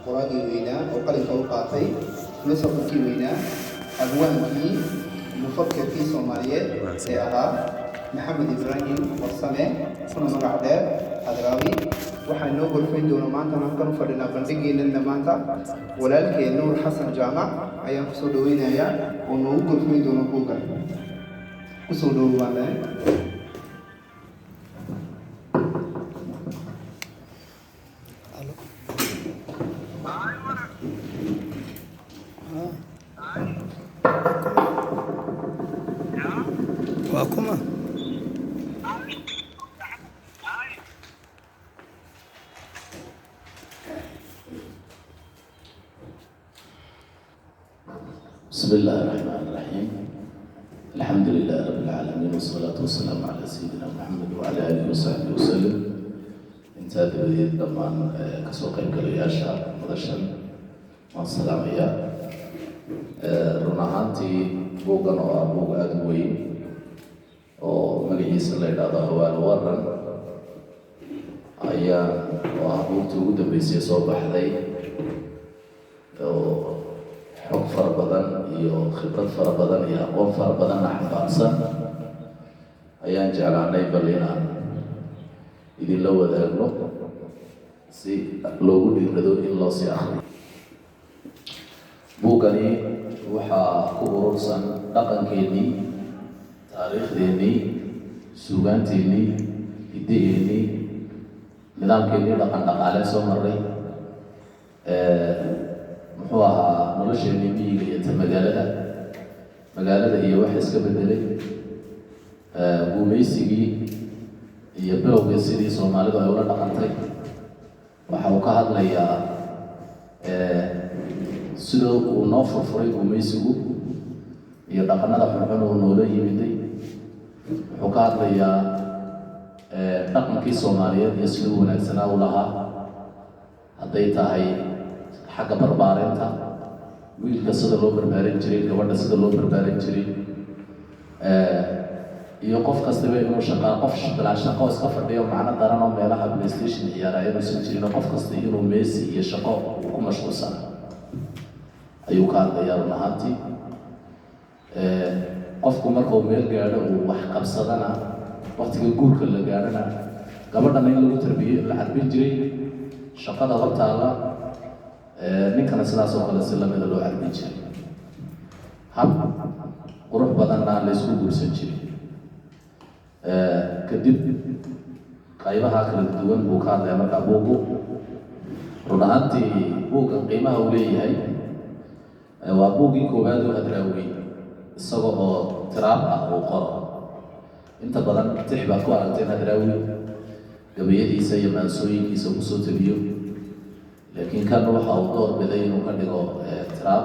Qoraagii weynaa oo qalinka u qaatay, filosofarkii weynaa, abwaankii, mufakirkii Soomaaliyeed ee ahaa Maxamed Ibraahim Warsame, kuna magac dheer Hadraawi. Waxaan noo gorfayn doona maanta halkan u fadhinaa bandhigeennana maanta walaalkeen Nuur Xasan Jaamac ayaan kusoo dhaweynayaa oo noogu gorfayn doono buugga. Kusoo dhowo baan lehay. Waa kuma? بسم الله الرحمن الرحيم، الحمد لله رب العالمين، والصلاة والسلام على سيدنا محمد وعلى آله وصحبه وسلم. Intaa dabadeed, dhammaan kasoo qaybgalayaasha madashan waan salaamayaa. Run ahaantii, buuggan oo ah buug aada u weyn oo magaciisa la yidhaahdo Hawaal Waran ayaa oo ah buugtii ugu dambeysay soo baxday, oo xog fara badan iyo khibrad fara badan iyo aqoon fara badanna xambaarsan, ayaan jeclaanay bal inaan idinla wadaagno si loogu dhiirado in loo sii akriyo. Buuggani waxaa ku urursan dhaqankeennii, taariikhdeenii, suugaanteennii, hiddaheenii, nidaamkeennii dhaqan dhaqaale soo maray, muxuu ahaa, nolosheenii miyiga iyo ta magaalada iyo waxa iska bedelay, gumaysigii iyo bilowgii sidii Soomaalidu ay ula dhaqantay. Waxa uu ka hadlayaa sida uu noo furfuray gumaysigu iyo dhaqanada xunxun uu noola yimiday. Wuxuu ka hadlayaa dhaqankii Soomaaliyeed iyo siduu wanaagsanaa u lahaa, hadday tahay xagga barbaarinta wiilka, sida loo barbaarin jiray gabadha, sida loo barbaarin jiray, iyo qof kastaba inuu shaqaa, qof bilaa shaqo iska fadhiyo macno daran oo meelaha PlayStation ciyaara inuusan jirin, oo qof kasta inuu meesi iyo shaqo uu ku mashquulsanaa ayuu ka hadlayaa. Run ahaantii, qofku markuu meel gaadho uu wax qabsadana, waqtiga guurka la gaadhana, gabadhana in lagu tarbiye la carbin jiray shaqada hortaalla, ninkana sidaas oo kale si lamida loo carbin jiray, hab qurux badanna la isku guursan jiray. Kadib qaybaha kala duwan buu ka hadlaya. Markaa buuggu, run ahaantii, buuggan qiimaha uu leeyahay, waa buuggii koowaad oo Hadraawi isaga oo tiraab ah uu qoro. Inta badan tix baad ku aragteen Hadraawi gabayadiisa iyo maansooyinkiisa uu kusoo tabiyo, laakiin kan waxa uu door biday inuu ka dhigo tiraab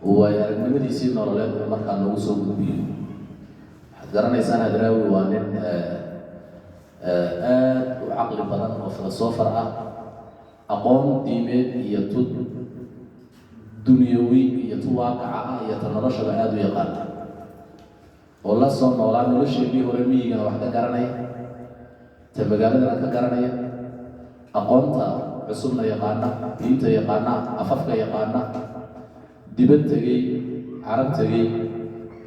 uu waayo aragnimadiisii nololeed uu markaa noogu soo gudbiyo. Waxaad garanaysaan, Hadraawi waa nin aad u caqli badan oo filosofar ah, aqoon diimeed iyo tu dunyawi iyo tu waaqaca ah iyo ta noloshaba aada u yaqaana, oo la soo noolaa nolosheedii hore, miyigana wax ka garanaya, ta magaaladana ka garanaya, aqoonta cusubna yaqaana, diinta yaqaana, afafka yaqaana, dibad tegey, Carab tegey,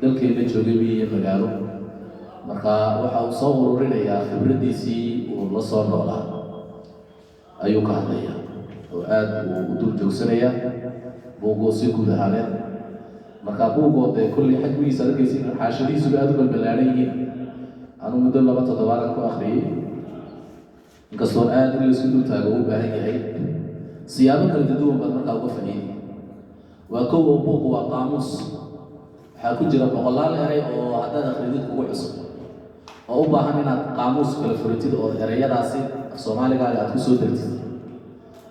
dalkeena joogay, miyi iyo magaalo. Marka waxa uu soo ururinayaa khibraddiisii uu la soo noolaa ayuu ka hadlayaa oo aada uu u dul joogsanayaa buuggoo si guud ahaaneed. Marka buuggoo dee kolley xajmigiisa aad arkaysiin, xaashadihiisuba aada u balballaaran yihiin. Anuu muddo 2 toddobaadan ku akhriyey, inkastoon aada in laisku dul taago u baahan yahay. Siyaabo kala duwan baad markaa uga faa'iiday. Waa kow oo buuggu waa qaamuus. Waxaa ku jira boqolaal eray oo haddaad akhridid kugu cusub oo u baahan inaad qaamuus kala furatid oo ereyadaasi af Soomaaligaaga aad ku soo dartid.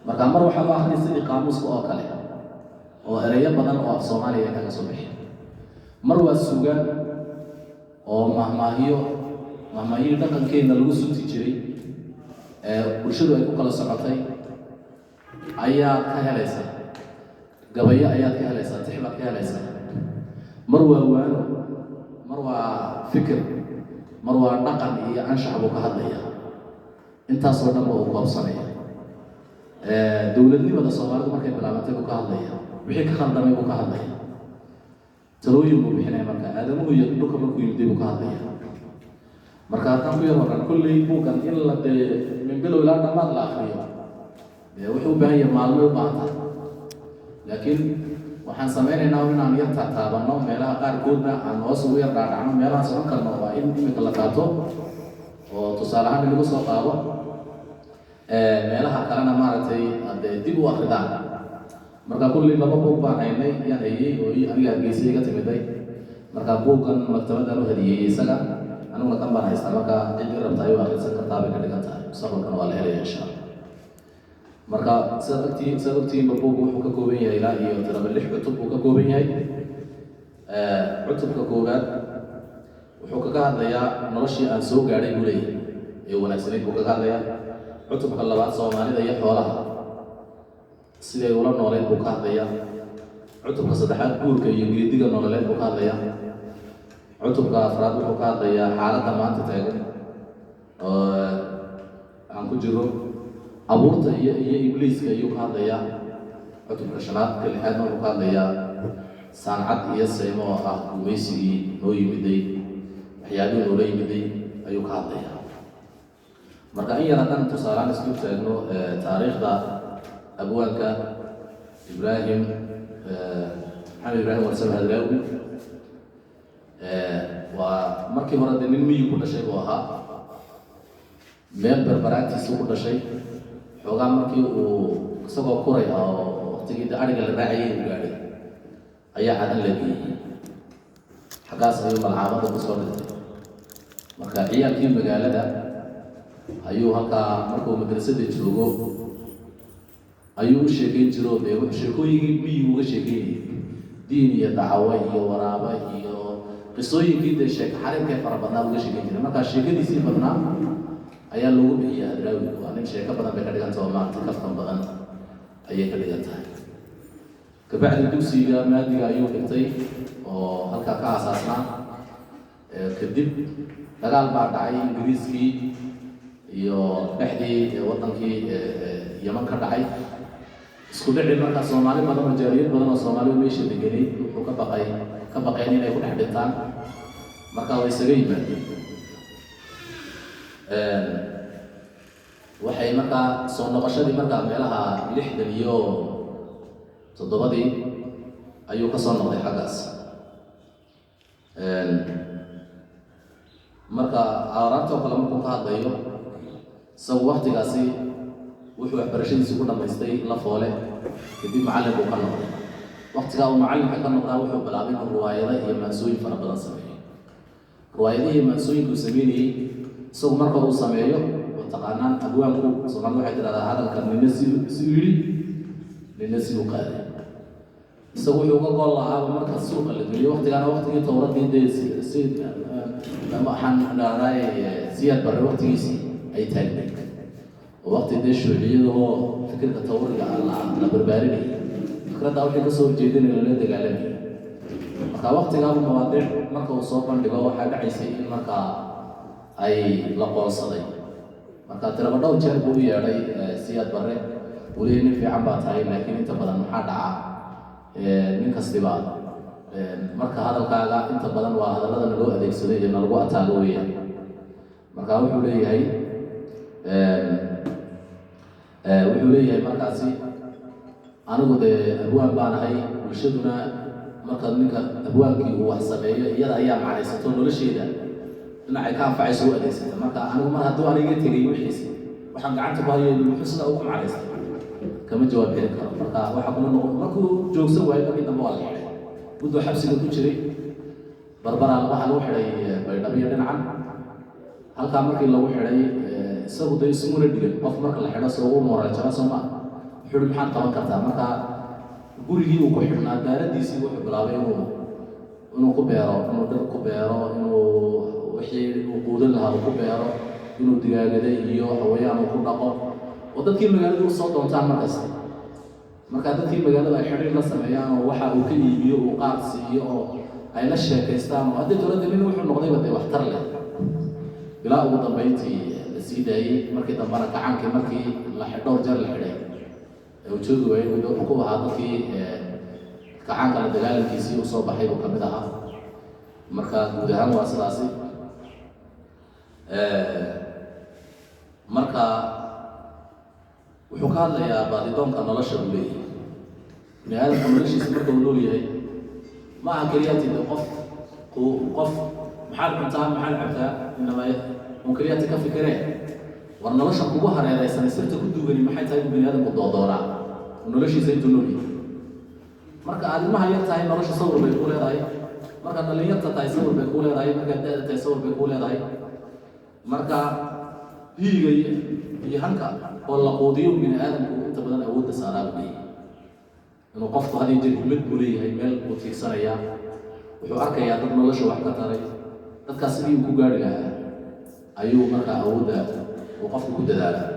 Marka mar waxaad u akhri sidii qaamuuska oo kale oo ereyo badan oo af Soomaaliga kaga soo bixi. Mar waa sugaan oo mahmaahiyo, mahmaahiyii dhaqankeenna lagu sunti jiray ee bulshadu ay ku kala socotay ayaad ka helaysaa, gabayo ayaad ka helaysaa, tix baad ka helaysaa. Mar waa waano, mar waa fikir, mar waa dhaqan iyo anshax buu ka hadlayaa. Intaasoo dhan ba uu koobsanaya. Dowladnimada Soomaalidu markay bilaabantay buu ka hadlaya, wixii ka khaldamay buu ka hadlaya, talooyin buu bixinaya. Marka aadamuhu iyo dhulka markuu yimiday buu ka hadlaya. Marka haddaan ku yar horan, kolley buuggan in la dee min bilow ilaa dhammaad la akriyo dee wuxuu u baahan yahay maalmay u baahan tahay, laakiin waxaan sameynaynaa inaan yar taataabanno meelaha qaarkoodna, aan hoos ugu yar dhaadhacno meelahaan socon karno. Waa in imika la qaato oo tusaale ahaan in lagu soo qaado, meelaha kalena maaragtay dee dib u akridaan. Marka kulli laba buug baan haynay, yaan hayey oo aniga Hargeysa iga timiday. Marka buuggan maktabadaan u hadiyeeyey isaga, aniguna kan baan haystaa. Marka ciddii rabta ay u akhrisan kartaa bay ka dhigan tahay, mustaqbalkana waa la helaya insha Allah. Marka sidaad ogtihiinba, buuggu wuxuu ka kooban yahay ilaa iyo tiraba lix cutub buu ka kooban yahay. Cutubka koowaad wuxuu kaga hadlayaa noloshii aan soo gaadhay buu leeyahay ee wanaagsanayd buu kaga hadlayaa. Cutubka labaad Soomaalida iyo xoolaha siday ula nooleed buu ka hadlayaa. Cutubka saddexaad guurka iyo geediga nololeed buu ka hadlayaa. Cutubka afraad wuxuu ka hadlayaa xaaladda maanta taagan oo aan ku jiro, abuurta iyo ibliiska ayuu ka hadlayaa cutubka shanaad. Ka lixaadna wuxuu ka hadlayaa saancad iyo saymo oo ah gumaysigii noo yimiday, waxyaabihii noola yimiday ayuu ka hadlayaa. Marka in yar haddaan tusaalaan isku taagno taariikhda abwaanka Ibraahim Maxamed Ibraahim Warsame Hadraawi, waa markii hore dee nin miyi ku dhashay buu ahaa, meel Berberaantiisa ku dhashay. Xoogaa markii uu isagoo kuray ah oo waqtigii de ariga la raacayay uu gaadhay ayaa Cadan la geeyey, xaggaas ayuu malcaamada kusoo dhintay. Marka ciyaalkii magaalada ayuu halkaa markuu madrasada joogo ayuu u sheekeyn jiro, dee sheekooyinkii miyigu uga sheekeynayay, diin iyo dacawo iyo waraabo iyo qisooyinkii dee sheeko xariirkee fara badnaa uga sheekeyn jiray. Markaa sheekadiisii badnaa ayaa loogu bixiyay Hadraawi. Waa nin sheeko badan bay ka dhigan tahay oo maaragtay kaftan badan ayay ka dhigan tahay. Kabacdi dugsiga maadiga ayuu dhigtay oo halkaa ka aasaasnaa. Kadib dagaal baa dhacay Ingiriiskii iyo dhexdii waddankii Yeman ka dhacay, isku dhici. Markaa Soomaali badan oo jaaliyad badan oo Soomaali meesha deganay wuxuu ka baqay ka baqeen inay ku dhex dhintaan, markaa way isaga yimaadeen. Waxay markaa soo noqoshadii markaa meelaha 67-dii ayuu ka soo noqday xaggaas. Marka aaraarta oo kale markuu ka hadlayo, isagu waktigaasi wuxuu waxbarashadiisi ku dhamaystay La Foole, kadib macallin buu ka noqday. Waktigaa uu macallinka ka noqdaa wuxuu bilaabay inuu riwaayado iyo maansooyin fara badan sameeyo. Riwaayadihii iyo maansooyinkuu sameynayey isagu marka uu sameeyo, oo taqaanaan abwaanku, Soomaalida waxay tidhahdaa hadalka nina si si u yidhi, nina si u qaaday. Isagu wuxuu uga gol lahaaba marka suuqa la geliyo, waktigaana waktigii towradii dee si waxaan dhahdaay Siyaad Barre waktigiisii ay taagnayd, oo wakti dee shuuciyadahoo fikirka tawriga la barbaarinayay, fikraddaa waxay kasoo horjeedinaya lala dagaalamayay. Marka waktigaaba mawaadiic marka uu soo bandhigo waxaa dhacaysay in markaa ay la qoonsaday. Marka tiraba dhowr jeer buu u yeedhay Siyaad Barre, uu leeyay nin fiican baa tahay, laakiin inta badan maxaa dhaca, nin kastiba marka hadalkaaga inta badan waa hadallada naloo adeegsaday ee nalagu ataago weeyaan. Marka wuxuu leeyahay markaasi anigu dee abwaan baan ahay, bulshaduna marka ninka abwaankii uu wax sameeyo iyada ayaa macnaysato, nolosheeda dhinacay ka anfacayso u adeegsata. Marka anigu mar hadduu aniga tegay wixiisi waxaan gacanta ku hayo muxuu sidaa ugu macnaystay kama jawaab celin karo. Marka waxa kuma noqon markuu joogsan waayo, markii dambe waa la xidhay, mudduu xabsiga ku jiray. Barbaraa waxaa lagu xidhay Baydhabo iyo dhinacan. Halkaa markii lagu xidhay isagu dee ismuna dhigan, qof marka la xidho soo u moral jaba soo maa. Wuxuu uhi maxaad qaban kartaa? Marka gurigii uu ku xidhnaa daaradiisii wuxuu bilaabay inuu ku beero, inuu dhir ku beero, inuu wixii uu quudan lahaa uu ku beero, inuu digaagada iyo xawayaan uu ku dhaqo, oo dadkii magaalada u soo doontaan markasta. Marka dadkii magaalada ay xidhiir la sameeyaan oo waxa uu ka iibiyo uu qaar siiyo oo ay la sheekaystaan, oo haddii dowladda nin wuxuu noqdayba dee waxtar leh, ilaa ugu dambeyntii la sii daayey. Markii dambena gacankii markii la dhowr jeer la xidhay. Ee uu joogi waayey, wuxuu ku ahaa dadkii kacaanka la dagaalankiisii usoo baxay buu kamid ahaa. Marka guud ahaan waa sidaasi. Marka wuxuu ka hadlayaa baadidoonka nolosha uu leeyahay bini aadamka. Noloshiisa marka uu nool yahay ma aha keliyaati de qof qof maxaad cuntaa, maxaad cabtaa, inama un keliyaati ka fikiree. War nolosha kugu hareereysanay sirta ku duugani maxay tahay buu bini aadamku doodoonaa noloshiisa intuu nool yahay. Marka aad ilmaha yar tahay, nolosha sawir bay kuu leedahay. Markaad dhalinyarta tahay, sawir bay kuu leedahay. Markaad da-da tahay, sawir bay kuu leedahay. Marka hiyiga iyo hanka oo la quudiyo bini aadamku inta badan awoodda saaraa buu leeyahay. Inuu qofku had iyo jeer himad buu leeyahay, meel buu tiigsanayaa, wuxuu arkayaa dad nolosha wax ka taray, dadkaas sidii uu ku gaari lahaa ayuu markaa awoodda uu qofku ku dadaalaa.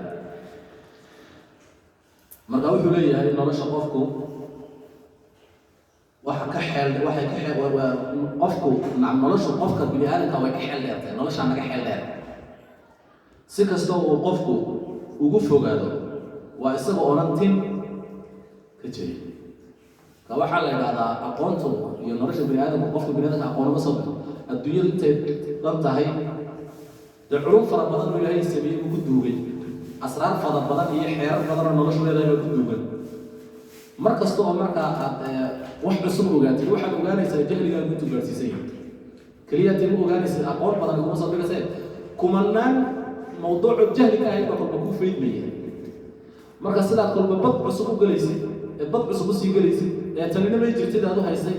Marka wuxuu leeyahay nolosha qofku waxa ka xeel waxay ka xeel qofku noloshu qofka bini aadamka way ka xeel dheertahay, noloshaa naga xeel dheer. Si kastoo uu qofku ugu fogaado, waa isaga oonan tin ka jirin. Ka waxaa la idhahdaa aqoontu iyo nolosha bini aadamka, qofka bini aadamka aqoonama soo baxo. Adduunyadu intay dhan tahay dee culum fara badan oo Ilaahay sameeyey buu ku duugay, asraar fara badan iyo xeerar badan oo noloshu leedahay baa ku duugan. Mar kasta oo markaa aad wax cusub ogaatid, waxaad ogaanaysaa jahligaagu intuu gaadhsiisan yahay. Keliya tee ma ogaanaysid, aqoon badan kuma soo dhigayse, kumanaan mawduuco jahli ka ahayd baa kolba kuu faydmaya. Marka sidaad kolba bad cusub u gelaysid ee bad cusub usii gelaysid ee tanina may jirtid aad u haysay,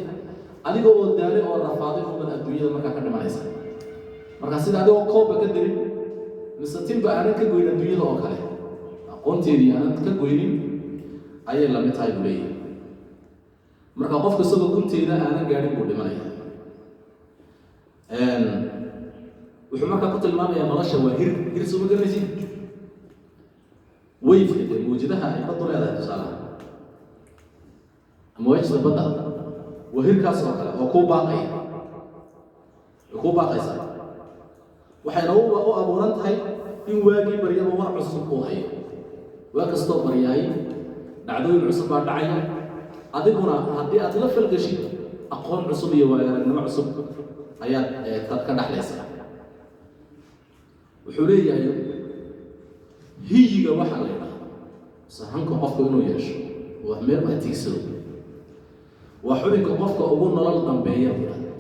adiga oo daalay oo rafaaday unbad adduunyada markaa ka dhimanaysa. Marka sida adigoo koobba ka darin mise tinba aanan ka goyn adduunyada oo kale, aqoonteedii aanan ka goynin ayay lamid tahay buu leeyahay. Marka qofku isagoo gunteeda aanan gaadhin buu dhimanaya. Wuxuu markaa ku tilmaamayaa nolosha waa hir. Hir soo ma garanaysid? Wave-ka dee, mawjadaha ay baddu leedahay tusaalaha, mawaajida badda, waa hirkaas oo kale oo kuu baaqaya, way kuu baaqaysaa. Waxayna u abuuran tahay in waagii baryaba war cusub uu hayo. Waa kastoo baryahay dhacdooyin cusub baa dhacaya, adiguna haddii aad la falgashid aqoon cusub iyo waayo aragnimo cusub ayaad ka dhaxlaysaa. Wuxuu leeyahay hiyiga waxaa la yidhaha sahanka qofku inuu yeesho, wax meel wax tiigsado, waa xubinka qofka ugu nolol dambeeya buu yidhahda.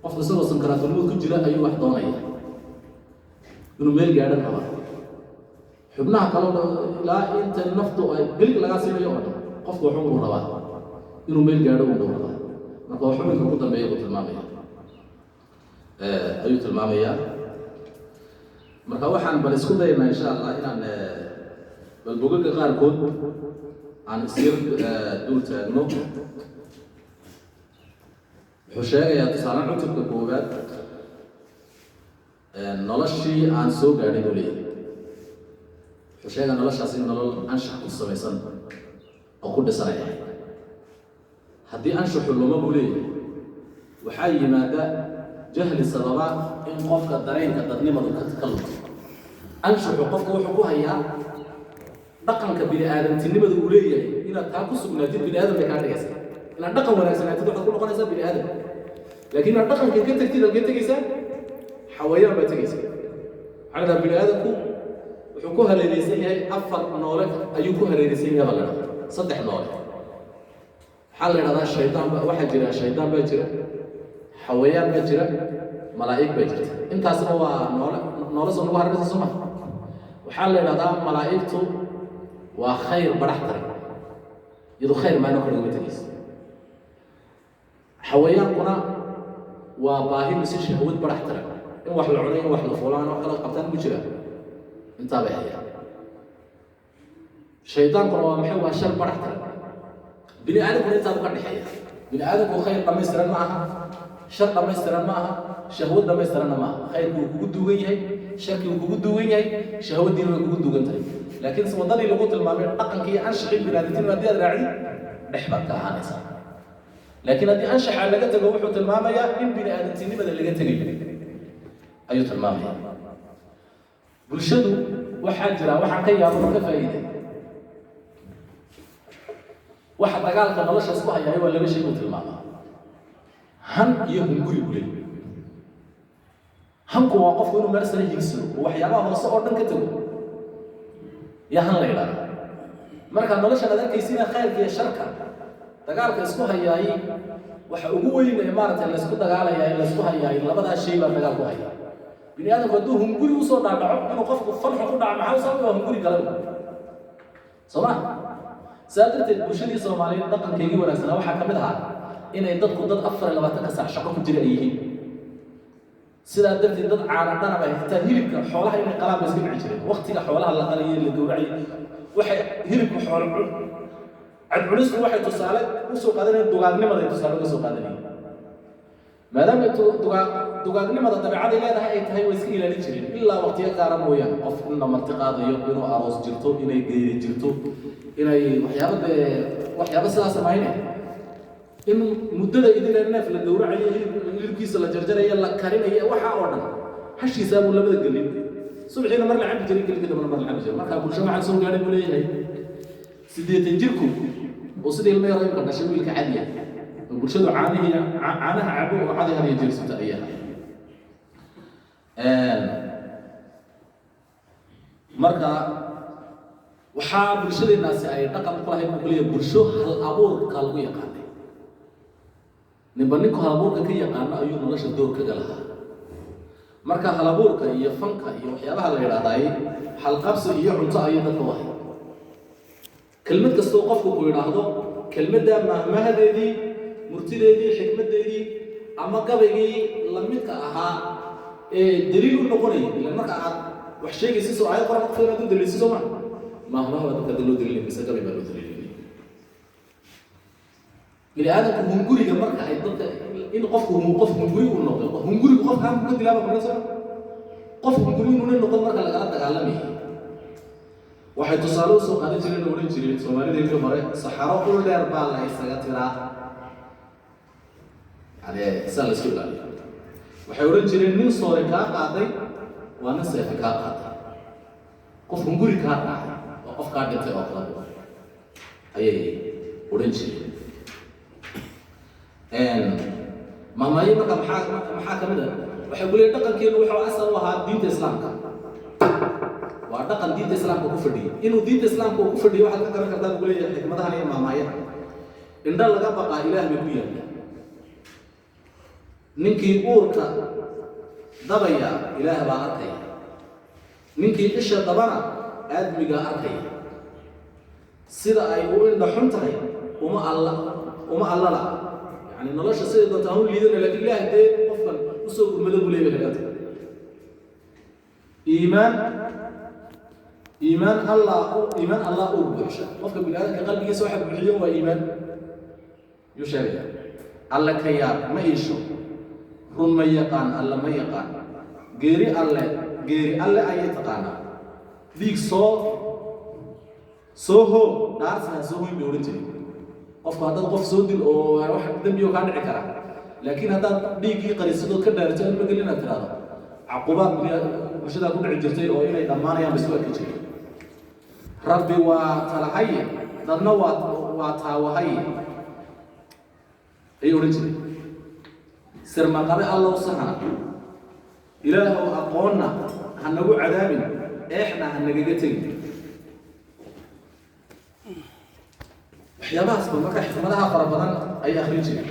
Qofka isagoo sankaraatulmowd ku jira ayuu wax doonaya, inuu meel gaadhan rabaa. Xubnaha kaloo dhan ilaa inta naftu ay gelig lagaa siinayo oo dhan, qofku wuxuu buu rabaa inuu meel gaadho unbuu rabaa. Marka waa xubinka ugu dambeeya buu tilmaamaya, ayuu tilmaamayaa. Marka waxaan bal isku daynaa insha Allah inaan bal bogaga qaarkood aan isyar dul taagno. Wuxuu sheegayaa tusaale cutubka koowaad, noloshii aan soo gaadhay buu leeyahay. Wuxuu sheegaa noloshaas in nolol anshax ku samaysan oo ku dhisan ay ahayd. Haddii anshaxu luma buu leeyahay, waxaa yimaada jahli sababa in qofka dareenka dadnimadu ka lunto. Anshaxu qofka wuxuu ku hayaa dhaqanka bini aadamtinimada uu leeyahay. Inaad taa ku sugnaatid bini aadam bay kaa dhigaysaa. Inaad dhaqan wanaagsanaatid waxaad ku noqonaysaa bini aadam, laakiin inaad dhaqanka ka tagtid, halkee tegaysaa? Xawayaan baad tegaysaa. Waxaa la dhahaa bini aadamku wuxuu ku hareereysan yahay afar noole ayuu ku hareereysan yahay baa la dhahdaa, saddex noole. Waxaa la idhahdaa shaydaan ba waxaa jira, shaydaan baa jira, xawayaan baa jira, malaa'ig baa jirta. Intaasna waa noole, noole soo nagu hareereysan soo ma? Waxaa la idhahdaa malaa'igtu waa khayr badhax taray, iyadu khayr maano kale uga tegaysa. Xawayaankuna waa baahi mise shahwad badhax taran, in wax la cunay, in wax la fulaan, wax kala qabtaan mu jira, intaa bay hayaan. Shaydaankuna waa maxay? Waa shar badhax taran. Bini aadamkuna intaabu ka dhexeeya. Bini aadamku khayr dhammaystiran ma aha, shar dhammaystiran ma aha, shahwad dhammaystiranna ma aha. Khayrku wuu kugu duugan yahay, sharkii wuu kugu duugan yahay, shahwadiina way kugu duugan tahay. Laakiin waddadii lagu tilmaamay dhaqankii iyo anshaxii biniaadamtinima haddii aad raacdid, dhex baad ka ahaanaysaa. Laakiin haddii anshaxa laga tago, wuxuu tilmaamayaa in bini aadamtinimada laga tegayo ayuu tilmaamaya. Bulshadu waxaa jira waxaan ka yaabo ka faa'iiday. Waxa dagaalka nolosha isku hayaay waa laba shay uu tilmaamaa: han iyo hunguri buu leeyahay. Hanku waa qofku inuu meel sare hiigsado oo waxyaabaha hoose oo dhan ka tago, yaa han la yidhahda. Marka noloshan aad arkaysina khayrka iyo sharka dagaalka isku hayaay, waxa ugu weyn ee maaragtay laysku dagaalayaa ee laysku hayaay, labadaa shay baa dagaal ku haya. Bini aadamku hadduu hunguri usoo dhaadhaco, inuu qofku falxu ku dhaco, maxaa u sababay? Waa hunguri galay, soo ma? Saa darteed bulshadii Soomaaliyeed dhaqankeygii wanaagsanaa waxaa ka mid ahaa inay dadku dad 24-ka saac shaqo ku jira ay yihiin. Sidaa darteed dad caana dhanaba, xitaa hilibka xoolaha inay qalaan bay iska dhici jireen. Waqtiga xoolaha la qalayo, la gowracay, waxay hilibka xoolo cadculistu waxay tusaale usoo qaadanayeen dugaagnimada ay tusaale uga soo qaadanayeen, maadaama dugaagnimada dabeecaday leedahay ay tahay, way iska ilaalin jireen ilaa waqtiyo gaara mooyaane. Qof in la marti qaadayo, inuu aroos jirto, inay geeri jirto, inay waxyaabo dee waxyaabo sidaas samayne, in muddada idina neef la gowracayo, hilibkiisa la jarjarayo, la karinayo, waxa oo dhan hashiisaa buu labada gelin. Subaxiina mar la cabi jiray, gelinka dambena mar la cabi jiray. Marka bulsho waxaan soo gaadhay buu leeyahay 80 jirku oo sida ilmo yaro imka dhashay, wiilka cadiya oo bulshadu caanihii caanaha cabo oo cadi had iyo jeer sita ayaa. Marka waxaa bulshadeenaasi ay dhaqan ku lahayd buu kuleeyahay bulsho hal abuurka lagu yaqaanay. Ninba ninku hal abuurka ka yaqaano ayuu nolosha door kaga lahaa. Marka hal abuurka iyo fanka iyo waxyaabaha la yidhahdaay halqabsi iyo cunto ayay dadka u ahayd. Kelmad kastoo qofku ku yidhaahdo, kelmadda mahmahadeedii, murtideedii, xikmaddeedii ama gabaygii lamidka ahaa ee daliil u noqonayay, ilan marka aad wax sheegaysa soo aayad qoran qofka inaad u daliilsi, soo ma? Mahmaha baa dadka loo daliilay mise gabay baa loo daliilinay? Bini aadamku hunguriga marka ay dadka in qofku qof hunguri uu noqdo, hungurigu qofka hanku ka dilaaba kuma soo qof hunguri inuuna noqon marka lagala dagaalamaya, waxay tusaale usoo qaadan jireen oo odhan jireen Soomaalideedii hore: saxaro ul dheer baa la isaga tiraa. Yani saa la isku ilaaliyo. Waxay odhan jireen: nin soore kaa qaaday waa nin seefe kaa qaaday. Qof hunguri kaa raacay waa qof kaa dhintay oo kale, ayay odhan jireen. Mahmaayo marka maxaa kamid ah? Waxay ku leeyihin dhaqankeenu wuxuu asal u ahaa diinta Islaamka, waa dhaqan diinta Islaamka ku fadhiyay. Inuu diinta Islaamka uu ku fadhiyo waxaad ka garan kartaa buu leeyahay xikmadahan iyo mahmaayaha: indho laga baqaa Ilaah bay ku yaalla, ninkii uurka dabaya Ilaah baa arkaya, ninkii isha dabana aadmigaa arkaya, sida ay u indha xun tahay uma alla uma allala. Yani nolosha siday doonta hanu liidana, laakiin Ilaah dee qofkan usoo gurmado buu leeyahay. Kaga tahay iimaan, iimaan Allah, iimaan Allah uu buuxsha qofka bini aadamka qalbigiisa, waxa buuxiyo waa iimaan yuu sheegaya. Alle ka yaab ma iisho, run ma yaqaan, Alle ma yaqaan, geeri Alle, geeri Alle ayay taqaanaa, dhiig soo hoo dhaarsi ha soo hoyn bay odhan jiray. Qofku haddaad qof soo dil oo wax dembiyo kaa dhici kara, laakiin haddaad dhiiggii qarisadood ka dhaarto in ma gelin inaad tiraahdo, caqubaad bulshadaa ku dhici jirtay oo inay dhammaanayaan ba isku arki jireen. Rabbi waa talahaye, dadna waa taawahaye, ayay odhan jireen. Sirmaqabe Allow sahana, Ilaahow aqoonna ha nagu cadaabin, eexna ha nagaga tegin. Waxyaabahaasba marka xikmadaha fara badan ayay akrin jireen.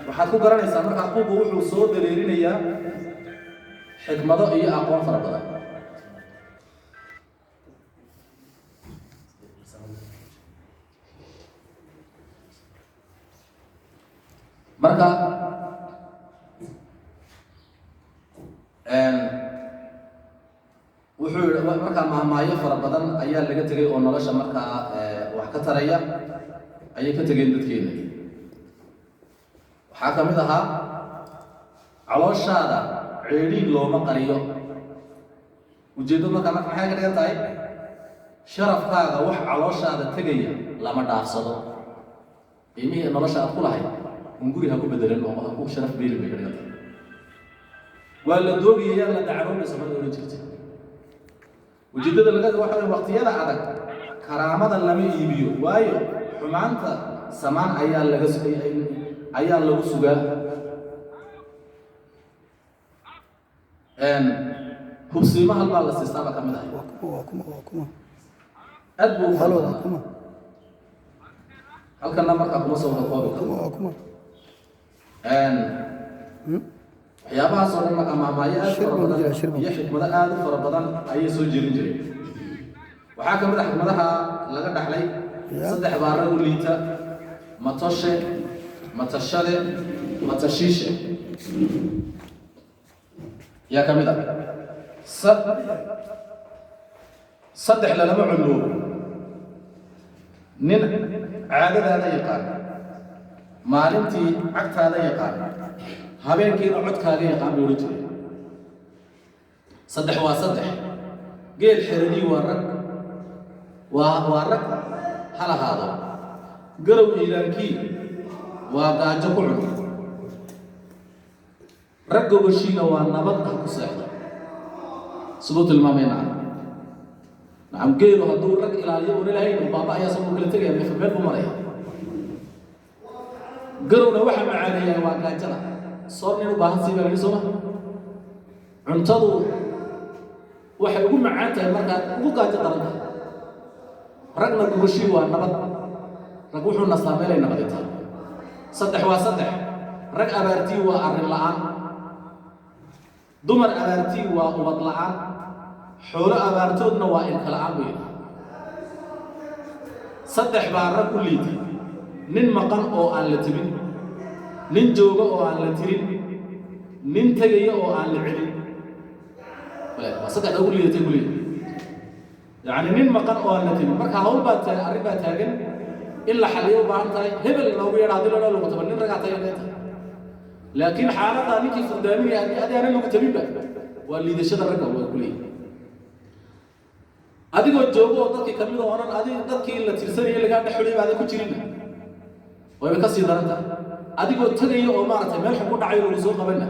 Waxaad ku garanaysaa markaa buuggu wuxuu soo dareerinayaa xikmado iyo aqoon fara badan. Marka wuxuu yihi markaa mahmaayo fara badan ayaa laga tegay oo nolosha markaa wax ka taraya ayay ka tegeen dadkeena. Waxaa ka mid ahaa: calooshaada ceedhiin looma qariyo. Ujeeddo markaa marka maxay ka dhigan tahay? Sharafkaaga wax calooshaada tegaya lama dhaafsado. Qiimihii nolosha aad ku lahayd hunguri ha ku bedelan oo ha ku sharaf beelin bay ka dhigan tahay. Waa la doogaya, la dacaroobay Soomaalida odhan jirtay. Ujeeddada laga waxa wey waqtiyada adag Karaamada lama iibiyo, waayo xumaanta samaan ayaa laga ayaa lagu sugaa. Hubsiimo hal baa la siistaa baa ka mid ahay. Waa kuma, waa kuma, waa kuma? Aad buu u fara Halo, waa badnaa. kuma? Halkana markaa kuma soo wada koobi karo. Kuma, waa kuma? Waxyaabahaas oo dhan markaa maahmaahyo aad u Shir fara baan ku badan jiraa, shir baan iyo ku jiraa. Xikmado aad u fara badan ayay soo jeedin jireen. Waxaa ka mid ah xikmadaha laga dhaxlay: saddex baa rag u liita, matoshe, matashade, matashiishe yaa ka mid ah. Saddex lalama culoobo: nin caadadaada yaqaan, maalintii cagtaada yaqaan, habeenkiina codkaaga yaqaan, bay odhan jireen. Saddex waa saddex: geel xeradii waa rag, waa rag ha lahaado, garow iilaankii waa gaajo ku cun, rag gogoshiina waa nabad ha ku seexdo. Siduu tilmaamay? Nacam, nacam. Geelu hadduu rag ilaaliyo una lahayn, uu baaba ayaa sabuu kala tegaya, meel buu maraya. Garowna waxa macaaneeyaa waa gaajada. Soor nin u baahan sii baa yidhi, sooma? Cuntadu waxay ugu macaan tahay markaad ugu gaajo daran tahay. Ragna gogoshii waa nabad, rag wuxuu nastaa meelay nabadi tahay. Saddex waa saddex: rag abaartii waa arrin la'aan, dumar abaartii waa ubad la'aan, xoolo abaartoodna waa ilka la'aan, buu yidhi. Saddex baa rag u liita: nin maqan oo aan la tebin, nin jooga oo aan la tirin, nin tegaya oo aan la celin. Waa saddexda ugu liidatay ku leeyahay. Yacni nin maqan oo aan la tebin, marka hawl baa arrin baa taagan in la xalliyo u baahan tahay, hebel loogu yeedha, haddii loo lagu taba nin ragaa tahay inay tahay, laakiin xaaladdaa ninkii furdaaminaya haddii adi aanan lagu tabinba, waa liidashada ragga waa ku leeyahay. Adigoo joogo oo dadkii kamid oo odhan adi dadkii la tirsanayay lagaa dhex xulay baada ku jirinna, wayba ka sii daran tahay. Adigoo tegaya oo maaragtay meel xun ku dhacayo lagu soo qabanna,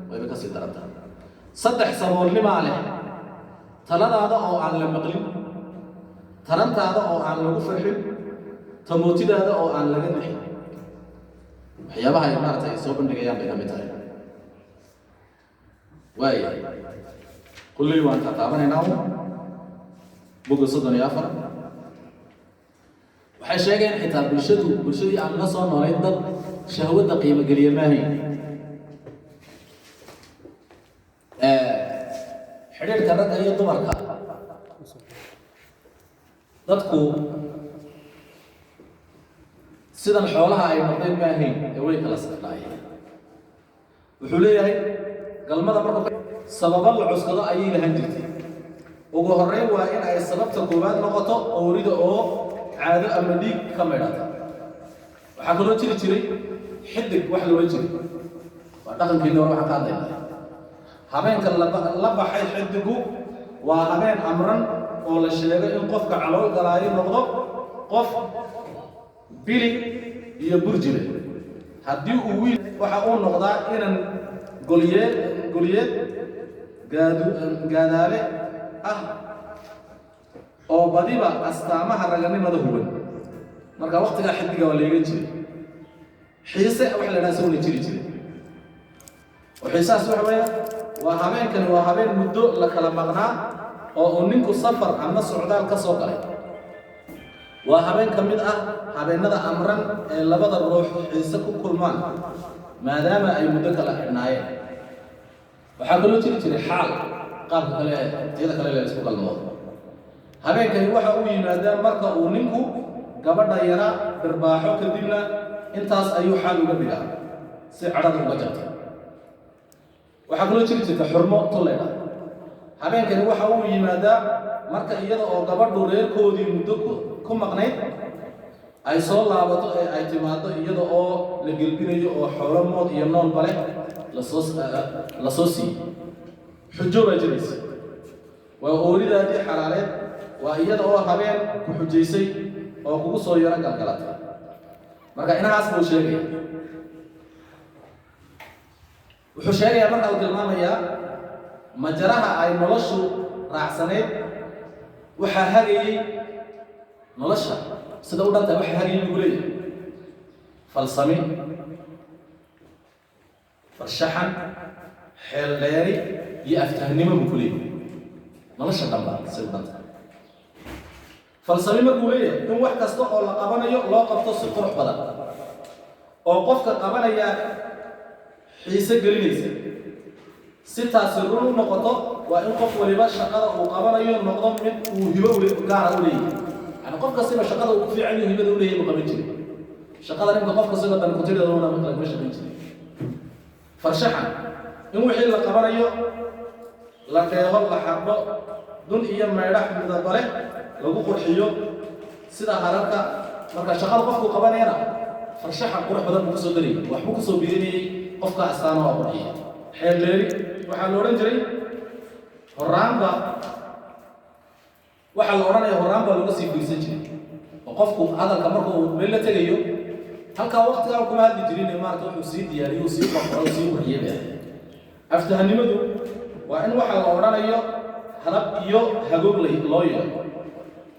wayba ka sii daran tahay. Saddex saboolnimaa leh: taladaada oo aan la maqlin, tarantaada oo aan lagu farxin, tamootidaada oo aan laga nixin. Waxyaabaha ay maaragtay soo bandhigayaan bay ka mid tahay. Waaya, kulley waan taataabanaynaa. Bogga 34 waxay sheegeen xitaa bulshadu, bulshadii aan la soo noolayn, dad shahwadda qiimo geliya maahayn. Xidhiidhka ragga iyo dumarka, dadku sidan xoolaha ay noqdeen maahayn ee way kala safnaayeen. Wuxuu leeyahay galmada marka sababo la cuskado ayay lahan jirtay. Ugu horreyn waa in ay sababta koowaad noqoto oorida oo caado ama dhiig ka maydhata. Waxaa kaloo jiri jiray xidig wax loola jiray, waa dhaqankeeni hore waxaan ka hadlaynaa. Habeenka la baxay xidigu waa habeen amran oo la sheego in qofka calool galaayo noqdo qof bili iyo burji leh. Haddii uu wiil, waxa uu noqdaa inan golyeed golyeed gaadu gaadaale ah oo badiba astaamaha raganimada huban. Marka waqtigaa xidiga waa leegan jiray. Xiise waxa la idhaha isaguna jiri jiray, oo xiisahaas waxa weeya waa habeenkani waa habeen muddo la kala maqnaa oo uu ninku safar ama socdaal ka soo galay. Waa habeen ka mid ah habeenada amran ee labada ruux xiise ku kulmaan, maadaama ay muddo kala xidhnaayeen. Waxaa kaloo jiri jiray xaal qaabka kale ee tiyada kale la isku galmoodo. Habeenkani waxa uu yimaadaa marka uu ninku gabadha yara dhirbaaxo, kadibna intaas ayuu xaal uga dhigaa si cadhada uga jabto. Waxaa kaloo jiri jirta xurmo tullaydha. Habeenkani waxa uu yimaadaa marka iyada oo gabadhu reerkoodii muddo ku maqnayd ay soo laabato ee ay timaado iyada oo la gelbinayo oo xoolo mood iyo noolba leh lasoo siiyey. Xujo baa jiraysa, waa ooridaadii xalaaleed, waa iyada oo habeen ku xujaysay oo kugu soo yaro galgalatay. Marka inahaas buu sheegaya. Wuxuu sheegayaa marka uu tilmaamayaa majaraha ay noloshu raacsanayd, waxaa hagayey Nolosha sida u dhantahay waxa hagaya buu leeyahay falsami, farshaxan, xeel dheeri iyo aftahnimo buu ku leeyahay. Nolosha dhanba sida u dhantahay falsami markuu leeyahay, in wax kasta oo la qabanayo loo qabto si qurux badan oo qofka qabanaya xiise gelinaysa. Si taasi run u noqoto, waa in qof waliba shaqada uu qabanayo noqdo mid uu hibo gaara u leeyahay. Yani qof kastiba shaqada uu ku fiican yahay, hibada u leeyahay buu qaban jiray. Shaqada ninka qof kastiba dan kutiraduna laguma shaqayn jiray. Farshaxan, in wixii la qabanayo la dheeho, la xardho, dun iyo maydhax midabale lagu qurxiyo sida hararka. Marka shaqada qofku qabanayana farshaxan qurux badan buu kusoo darayay, waxbuu kusoo biirinayay, qofka astaana waa qurxiya. Xeeldheeri waxaa la odhan jiray horaanba, waxaa la odhanaya horaan baa looga sii fiirsan jiray, oo qofku hadalka marka uu meel la tegayo halkaa waqtigaa kuma hadli jirin, maarata wuxuu sii diyaariyey, uu sii qorqoray, uu sii qurxiyey bay ahayd. Aftahanimadu waa in waxa la odhanayo halab iyo hagoog loo yeelo,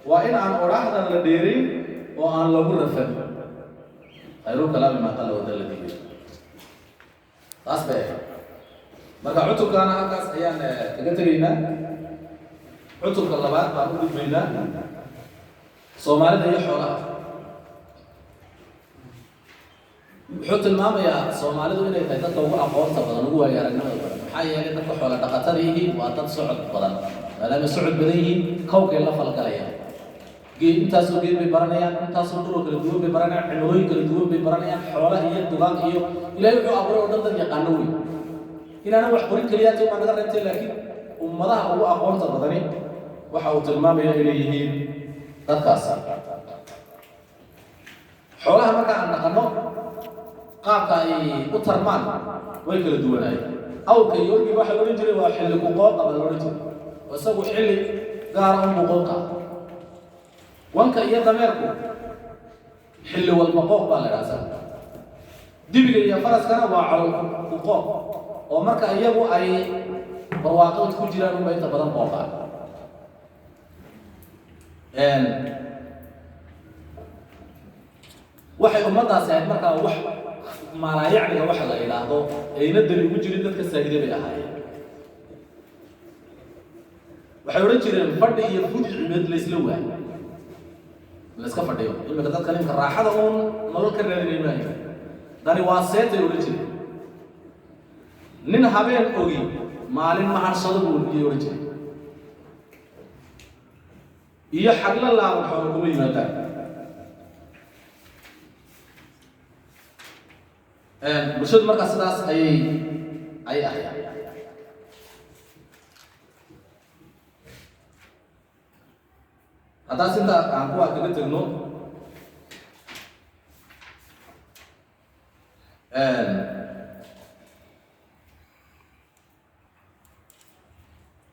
waa in aan odhaahdan la dheerayn oo aan lagu rafan. Khayrul kalaami maa qalla wadalla diiday, taas bay ahayd. Marka cutubkaana halkaas ayaan kaga tegaynaa. Cutubka labaad baan u gudbaynaa, Soomaalida iyo xoolaha. Wuxuu tilmaamayaa Soomaalidu inay tahay dadka ugu aqoonta badan, ugu waayo aragnimada badan, maxaa yeelay dadka xoola dhaqatada yihiin waa dad socod badan. Maadaama socod badan yihiin, kawkay la falgalayaan, geed intaasoo geed bay baranayaan, intaasoo dhuloo kala duwan bay baranayaan, cimilooyin kala duwan bay baranayaan, xoolaha iyo dugaag iyo Ilaahay wuxuu abuuray oo dhan dad yaqaano wey. Inaanan wax qorin keliyaati baa naga reebtay, laakiin ummadaha ugu aqoonta badani waxa uu tilmaamaya inay yihiin dadkaas. Xoolaha marka aan dhaqanno, qaabka ay u tarmaan way kala duwanaayeen. Awrka iyo orgiga waxaa la odhan jiray waa xilli ku-qooqa baa la odhan jiray, oo isagu xilli gaara unbuu qooqa. Wanka iyo dameerku xilli walba qooq baa la idhaha isaga. Dibiga iyo faraskana waa calool ku-qooq, oo marka iyagu ay barwaaqo ku jiraan unba inta badan qooqaan. Waxay ummaddaasi ahayd markaa wax maalaayacniga waxa la yidhaahdo ayna dani ugu jirin, dadka saahide bay ahaayeen. Waxay odhan jireen fadhi iyo fudi cimeed laysla waayo, layska fadhiyo. Imika dadka ninka raaxada uun nolol ka raadinay maayo, dani waa seetay odhan jireen. Nin habeen ogi maalin ma harsado buu iyay odhan jiray, iyo xagla laaban xoolo kuma yimaadaan. Bulshadu markaa sidaas ayay ahayd. Haddaas inta aan kuwaa kaga tegno,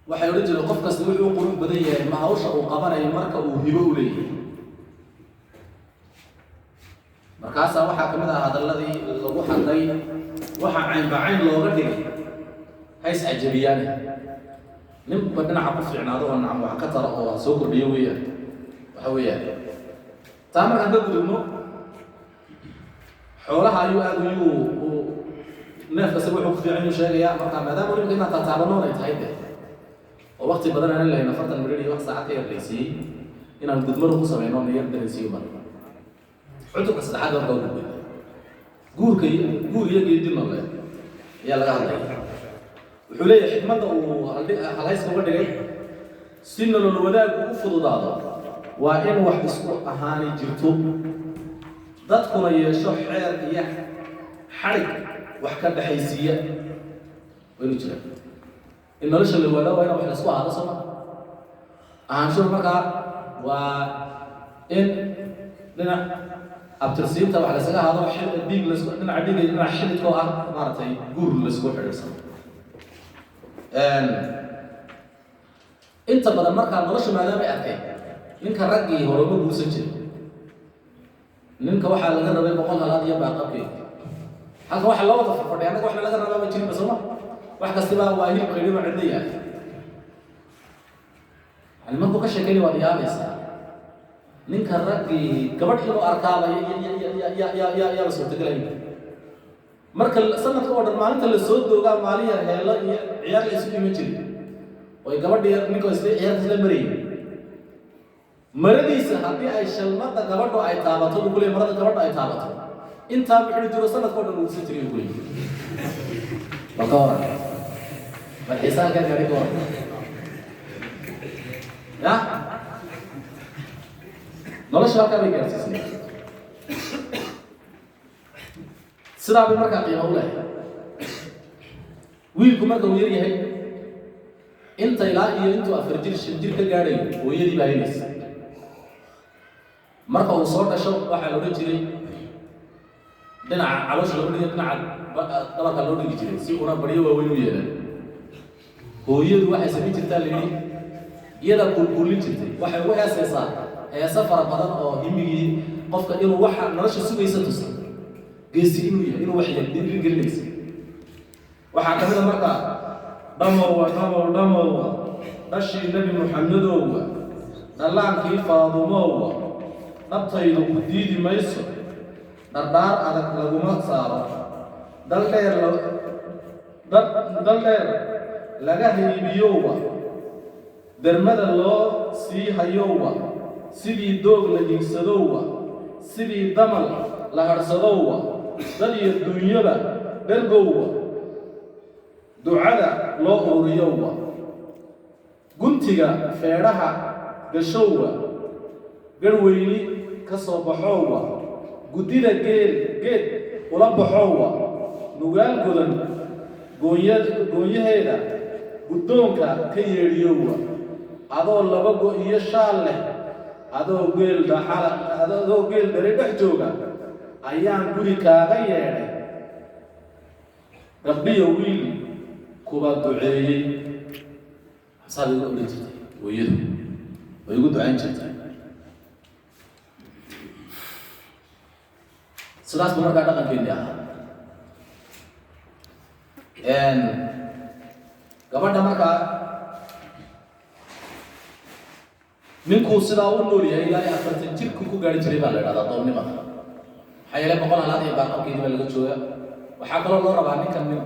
waxay odhan jireen qof kasta wuxuu u qurux badan yahay ma hawsha uu qabanayo marka uu hibo u leeyahay. Markaasaa waxaa kamid ah hadalladii lagu hadlay, waxaa caynba cayn looga dhigay hays cajabiyaane, ninba dhinaca ku fiicnaado oo nacam wax ka tara oo soo kordhiyo weeyaan. Waxa weeyaan taa markaan ka gudubno, xoolaha ayuu aada uyuu neef kasta wuxuu ku fiican yuu sheegayaa. Marka maadaama imika inaan taataabanoon ay tahay de oo waqti badan aanan lahayn, 40 midhir iyo wax saacad ka yar laysiiyey, inaan gudmaro ku sameyno na yar dareensiiyo. Marka cutubka saddexaad baan kaa gudbay, guurka iyo guur iyo geedi noole ayaa laga hadlaya. Wuxuu leeyahay xikmadda uu halhayska uga dhigay, si nolol wadaaggu u fududaado waa in wax isku ahaani jirto, dadkuna yeesho xeer iyo xadhig wax ka dhexaysiiya. Waa inuu jira in nolosha la waadaa, waa inaan wax laisku ahaado, soo ma ahaanshuhu. Markaa waa in dhinac abtirsiinta wax laysaga ahaado, dhiig lasku dhinaca dhiig, dhinaca xididkoo ah maaragtay guur laysku xidhiidhsano. Inta badan markaa nolosha maadaamay adkay, ninka raggii hore ma guursan jirin. Ninka waxaa laga rabay 100 halaad iyo baaqabkeeda. Halka waxa loo wada fadhiya annaga waxna laga rabaa ma jirinba, sooma? Wax kastiba waa hilib qaydhiba cidlo yahay. Yani markuu ka sheekeynaya waad yaabaysaa. Ninka raggii gabadh inuu arkaaba yaaba suurtagelay. Marka sanadka oo dhan maalinta la soo doogaa, maalin yar heelo iyo ciyaar la isu iman jiray oy gabadhi ninka isla ciyaarta isla marayay. Maradiisa haddii ay shalmada gabadhu ay taabato, buu kuleeyay, marada gabadhu ay taabato, intaa muxuu jiro sanadka oo dhan uusan jiray, buu kuleeyay. Bal ka waran, bal xiisaha ka gaari ka waran ya nolosha halkaa bay gaarsiisay. Sidaa bay markaa qiimo u lehay. Wiilku marka uu yar yahay, inta ilaa iyo intuu 4 jir 5 jir ka gaadhayo, hooyadii baa helaysa. Marka uu soo dhasho waxaa la odhan jiray dhinaca caloosha loo dhigay, dhinaca dhabarka loo dhigi jiray si una baryo waaweyn u yeelan. Hooyadu waxay samayn jirtaa, la yidhi, iyadaa kuulkuulin jirtay. Waxay ugu heesaysaa heese fara badan oo himigii qofka inuu waxa nolosha sugaysa tusa, geesi inuu yahay, inuu wax dhiirigelinaysa. Waxaa kamid a markaa: "Dhamowa, dhamow, dhamowa, dhashii Nebi Muxamedowga, dhallaankii Faadumowa, dhabtaydu ku diidi mayso, dhardhaar adag laguma saaro, dal dheer dal dheer laga haybiyowa, dermada loo sii hayowa, sidii doog la hiigsadowa, sidii damal la hadhsadowa, dad iyo dunyaba dhergowwa, ducada loo ururiyowa, guntiga feedhaha gashowwa, garhweyni ka soo baxowwa, guddida geel geed ula baxowwa, nugaal godan goonya goonyaheeda guddoonka ka yeedhiyowa, adoo laba go iyo shaal leh, adoo geel dhaxala, adoo geel dhari dhex jooga ayaan guri kaaga yeedhay, gabdhiyo wiil kuba duceeyey." Saad igu odhan jirtay hooyadu, way igu ducayn jirtay. Sidaas buu markaa dhaqankeennii ahaa. Gabadha markaa ninkuu sidaa u nool yahay ilaa iyo 40 jirku ku gaari jiray baa la idhahdaa doonnimada. Maxaa yeelay 100 halaad iyo baarqabkeedii baa laga jooga. Waxaa kaloo loo rabaa ninkan nin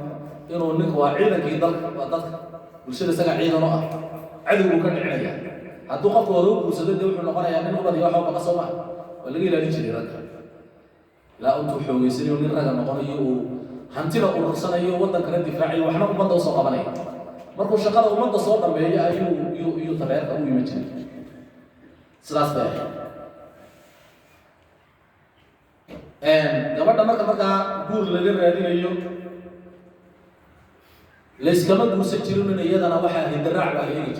inuu ninku waa ciidankii dalka, waa dadka bulshada, isagaa ciidan u ah, cadowguu ka dhicinaya. Hadduu qofku hore u guursado, dee wuxuu noqonayaa nin ubad iyo waxba baqa, soo maha? Waa laga ilaalin jiray ragga ilaa intuu xoogeysanayo, nin ragga noqonayo, uu hantida urursanayo, waddankana difaacayo, waxna ummadda usoo qabanaya. Markuu shaqada ummadda soo dhameeyo ayuu yuu tabeerka u iman jiray. Sidaas bay ahayd. Gabadha marka markaa guur laga raadinayo, layskama guursan jirin, iyadana waxaa hidaraac baa la eegi jiray.